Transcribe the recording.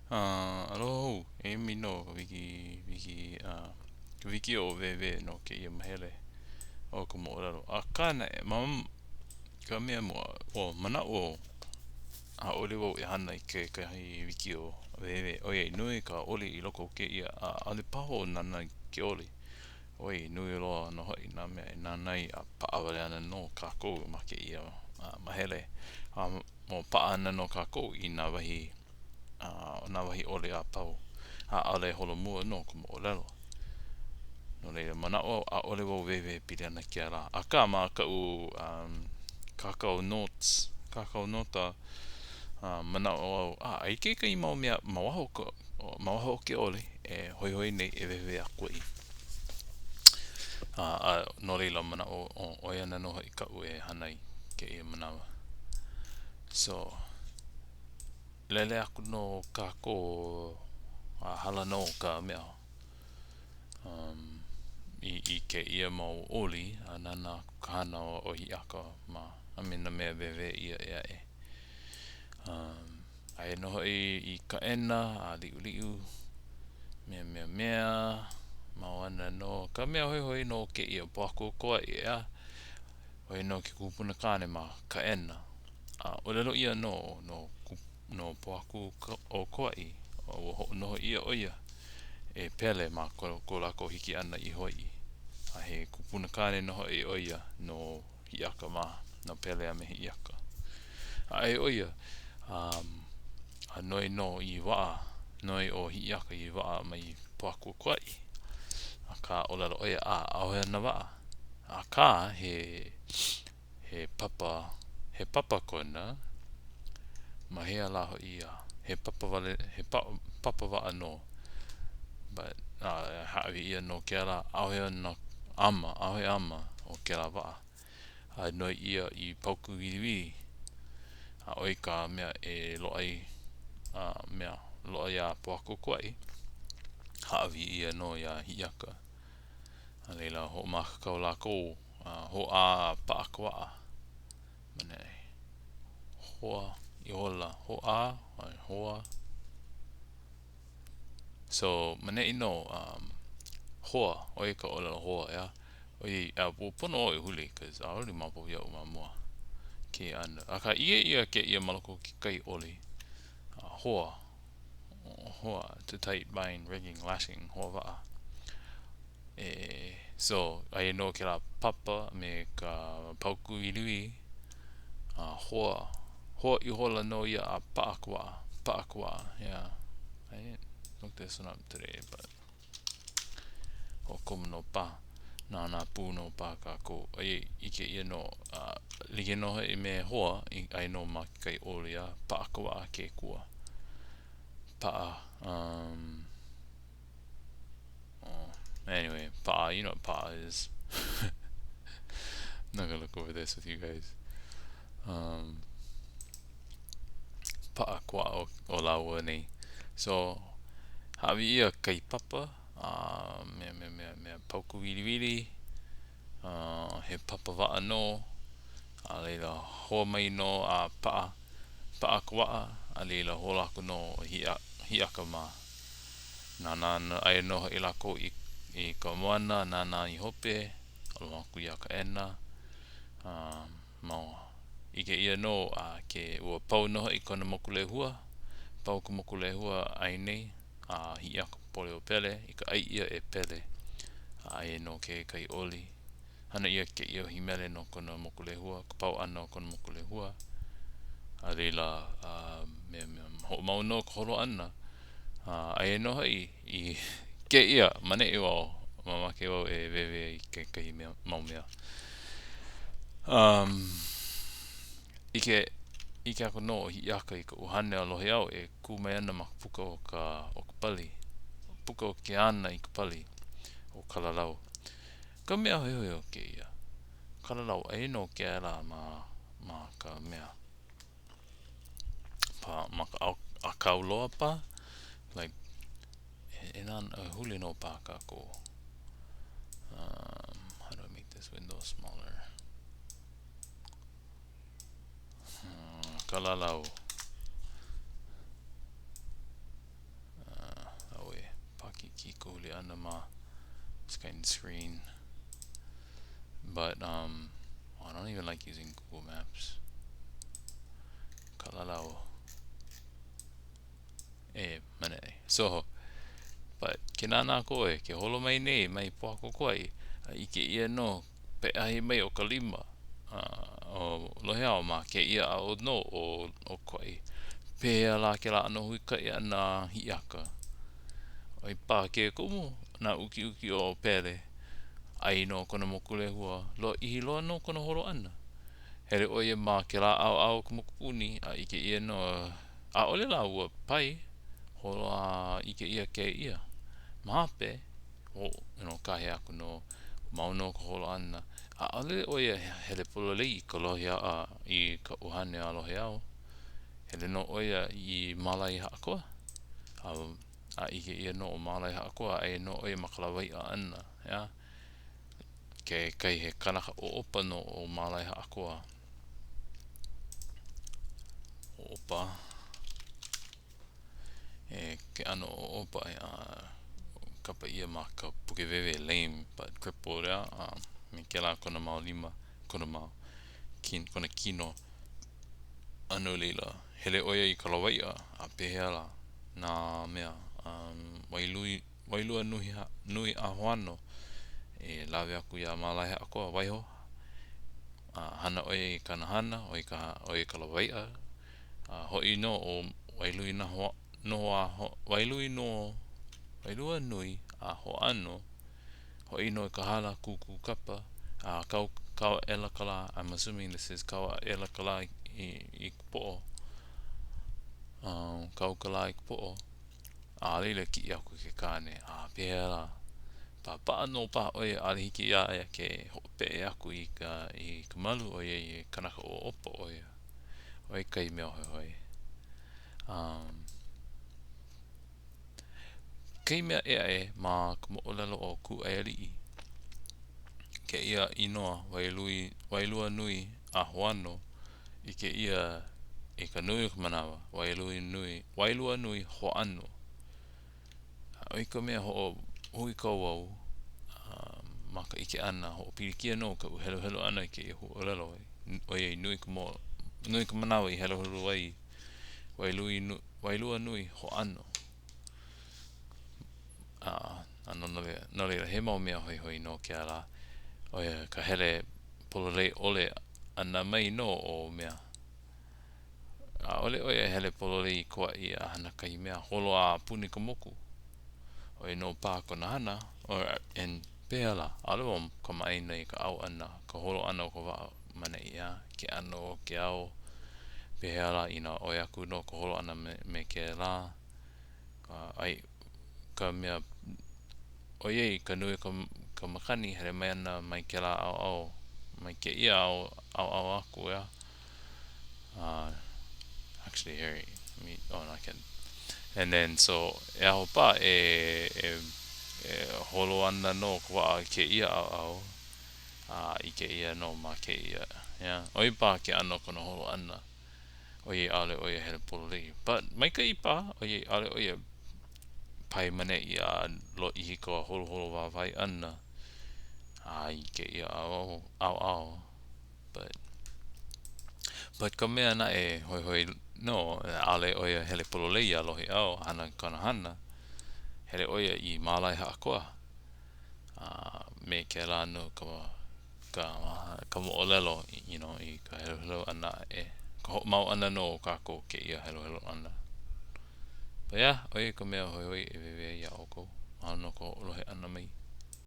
Aloha hou, e emi nō ka wiki, wiki, ka wikiō wēwē no kēia mahele o ka moʻolelo. Akā naʻe, ma ka mea mua, ua manaʻo au ʻaʻole wau e hana i kekahi wikiō wēwē ʻoiai nui ka oli i loko o kēia a ʻaʻole paha wau nānā i ke oli ʻoiai nui loa nō hoʻi nā mea e nānā ai a paʻa wale ana nō kākou ma kēia mahele a ua paʻa ana nō kākou i nā wahi nā wahi oli a pau a ʻaʻole holomua nō ka moʻolelo. No laila, manaʻo au ʻaʻole wau wēwē pili ana kēlā. Akā, ma kaʻu um, kākau notes, kākau nota, uh, manaʻo au, a, aia kekahi mau mea ma waho ka, ma waho o ke oli e hoihoi nei e wehewehe aku ai. A, a no laila, manaʻo ʻo, ʻo ia ana nō hoʻi kaʻu e hana ai kēia manawa. So, lele aku nō kākou a hala nō ka mea um, i, i kēia mau oli a nānā aku ka hana o, o Hiʻiaka mā a me nā mea wehewehe ʻia ʻē aʻe. Um, aia nō hoʻi i Kaʻena a liʻuliʻu mea mea mea mau ana nō ka mea hoihoi no kēia Pōhakuokoaʻi ʻeā ʻo ia nō ke kupuna kāne ma Kaʻena. A ʻōlelo ʻia nō no no Pōhakuokoaʻi, ua hoʻonoho ʻia ʻo ia e Pele ma ko, ko lākou hiki ʻana i Hawaiʻi. A he kupuna kāne nō hoʻi ʻo ia no Hiʻiaka mā, no Pele a me Hiʻiaka. A ʻae ʻo ia, um, a noi nō i waʻa, noi ʻo Hiʻiaka i waʻa mai Pōhakuokoaʻi. Akā, ʻōlelo ʻo ia, a, ʻaʻohe ana waʻa. Akā, he, he papa, he papa kona, ma hea lā hoʻi ia? He papa wale, he pa, papa waʻa nō. But, uh, hāʻawi ʻia nō kēlā, ʻaʻohe ona ama, ʻaʻohe ama o kēlā waʻa. A noi ʻia i paukū wiliwili, a ʻo ia ka mea e loaʻa ai, a mea, loaʻa iā Pōhakuokoaʻi, hāʻawi ʻia nō iā Hiʻiaka. A laila, hoʻomākaukau lākou, a hoʻā a paʻa ka waʻa. Maneʻi. Hoa ihola, hoʻā, hoa. So, maneʻi nō, um, hoa, ʻo ia ka ʻōlelo hoa, ʻeā? ʻOiai, a ua pono wau e huli, cause ʻaʻole maopopo iaʻu ma mua kēia ʻano. Akā, ʻike ʻia kēia ma loko o kekahi oli, uh, hoa, Hoa, to tight bind, rigging, lashing, hoa waʻa. E, so, aia nō kēlā papa me ka paukū wiliwili, a hoa, hoa ihola nō ia a paʻa ka waʻa, paʻa ka waʻa, yeah. I didn't look this one up today, but hoʻokomo nō paha. Nānā pū nō paha kākou. ʻOiai, ʻike ʻia nō, a like nō hoʻi me hoa, aia nō ma kekahi oli a paʻa ka waʻa ke kua. Paʻa, um, oh, anyway, paʻa, you know what paʻa is. I'm not gonna look over this with you guys. Um, paʻa ka waʻa o, o lāua nei. So, hāʻawi ʻia kahi papa, a mea, mea, mea, mea paukū wiliwili, uh, he papa waʻa nō, a laila, hoa mai nō a paʻa, paʻa ka waʻa, a laila, holo aku nō ʻo Hiʻiaka mā. Nānā, aia nō hoʻi lākou i, i ka moana, nānā i hope, aloha aku iā Kaʻena, um, Mau. ʻIke ʻia nō a ke ua pau nō hoʻi kona Mokulehua, pau ka Mokulehua ʻai nei a Hiʻiakapoleopele i ka ʻai ʻia e Pele. A aia nō kekahi oli. Hana ʻia kēia wahi mele no kona Mokulehua, ka pau ʻana o kona Mokulehua. A laila, a mea mea, hoʻomau nō ka holo ʻana. A aia nō hoʻi i kēia maneʻi wau, mamake wau e wehewehe i kekahi mea, mau mea. Um, ʻike, ʻike aku nō ʻo Hiʻiaka i ka ʻuhane o Lohiʻau e kū mai ana ma ka puka o ka, o ka pali, puka o ke ana i ka pali ʻo Kalalau. Ka mea hoihoi o kēia, Kalalau, aia nō kēlā ma, ma ka mea. Pa, ma ka ʻākau loa paha, like, e nānā, e huli nō paha kākou. Um, how do I make this window smaller? Hmm, Kalalau. ana ma screen. But, um, I don't even like using Google Maps. Kalalau. E, maneʻe. So, but, ke nānā aku ʻoe, ke holo mai nei mai Pohakukoaʻi, a ʻike ʻia nō peʻahi mai o ka lima a o Lohiau ma kēia ʻaoʻao nō o o Kauaʻi. Pehea lā kēlā ʻano huikaʻi ʻana a Hiʻiaka? ʻOi paha ke kumu nā ukiuki o Pele. ʻAi nō kona mokulehua, lōʻihi loa nō kona holo ʻana. Hele ʻo ia ma kēlā ʻaoʻao o ka mokupuni a ʻike ʻia nō ʻaʻole lāua pai, holo a ʻike ʻia kēia. Ma hope, you know, kāhea aku nō, mau nō ka holo ʻana. ʻAʻole ʻo ia hele pololei i ka lohe a i ka ʻuhane a Lohiau. Hele nō ʻo ia i Mālaihaʻakoa. A, a ʻike ʻia nō ʻo Mālaihaʻakoa, aia nō ʻo ia ma ka lawaiʻa ʻana, ʻeā? Kekahi he kanaka ʻoʻopa nō ʻo Mālaihaʻakoa. ʻOʻopa. E ke ʻano ʻoʻopa a kapa ʻia ma ka puke wēwē lame but crippled ʻeā a me kēlā kona mau lima kona mau kona kino a no laila hele ʻo ia i ka lawaiʻa a pehea lā nā mea um Wailui Wailua nui nui a Hoano e lawe aku iā Mālaihaʻakoa waiho a hana ʻo ia i kāna hana ʻo ia ka ʻo ia ka lawaiʻa A hoʻi nō ʻo Wailui noho a Wailui nō Wailua nui a Hoʻāno, hoʻi nō i ka hala kūkū kapa, a kau kau aʻela ka lā, I'm assuming this is kau aʻela ka lā i, i ka poʻo, um, kau ka lā i ka poʻo, a laila kiʻi aku ke kāne, a pehea lā, papaʻa nō paha ʻo ia, ʻaʻole hiki iā ia ke hoʻopeʻe aku i ka, i ka malu ʻoiai he kanaka ʻoʻopa ʻo ia. ʻO ia kahi mea hoihoi. Um, kahi mea ʻē aʻe ma ka moʻolelo o Kūʻaialiʻi, kēia inoa Wailui, Wailua nui a Hoano ʻike ʻia i ka nui o ka manawa, Wailui nui, Wailua nui Hoʻāno. ʻO ia ka mea hoʻohuikau au ma ka ʻike ʻana, hoʻopilikia nō kaʻu heluhelu ʻana i kēia huaʻōlelo ʻoiai nui ka mo, nui ka manawa i heluhelu ai Wailui Wailua nui hoʻāno. A, a no no laila, he mau mea hoihoi nō kēlā, ʻo ia ka hele pololei ʻole ʻana mai nō o mea. ʻAʻole ʻo ia e hele pololei i Kauaʻi a hana kahi mea holo a puni ka moku. ʻO ia nō paha kona hana, or and pehea lā, ʻaʻole wau kamaʻāina i ka ʻau ʻana, ka holo ʻana o ka waʻa ma neʻi ʻeā, ke ʻano o ke ao, pehea lā inā ʻoi aku nō ka holo ʻana me, me kēlā, a i ka mea, ʻoiai ka nui o ka, ka makani hele mai ana mai kēlā ʻaoʻao, mai kēia ʻaoʻao aku, ʻeā. Uh, actually, here, let me, oh, no, I can. And then, so, e aho paha e, e, e holo ana nō ka waʻa i kēia ʻaoʻao, a i kēia nō ma kēia, yeah. ʻO ia paha ke ʻano o kona holo ʻana, ʻoiai ʻaʻole ʻo ia hele pololei. But, maikaʻi paha, ʻoiai ʻaʻole ʻo ia pae maneʻi a lōʻihi ka holoholo wāwae ʻana a i kēia ʻaoʻao. But, but ka mea naʻe hoihoi nō, ʻaʻole ʻo ia hele pololei iā Lohiʻau, hana kāna hana, hele ʻo ia i Mālaihaʻakoa. A me kēlā nō ka, ka, ka moʻolelo, you know, i ka heluhelu ʻana aʻe, ka hoʻomau ʻana nō o kākou kēia heluhelu ʻana. But yeah, ʻo ia ka mea hoihoi e wēwē ai iā ʻoukou. Mahalo no ka hoʻolohe ʻana mai.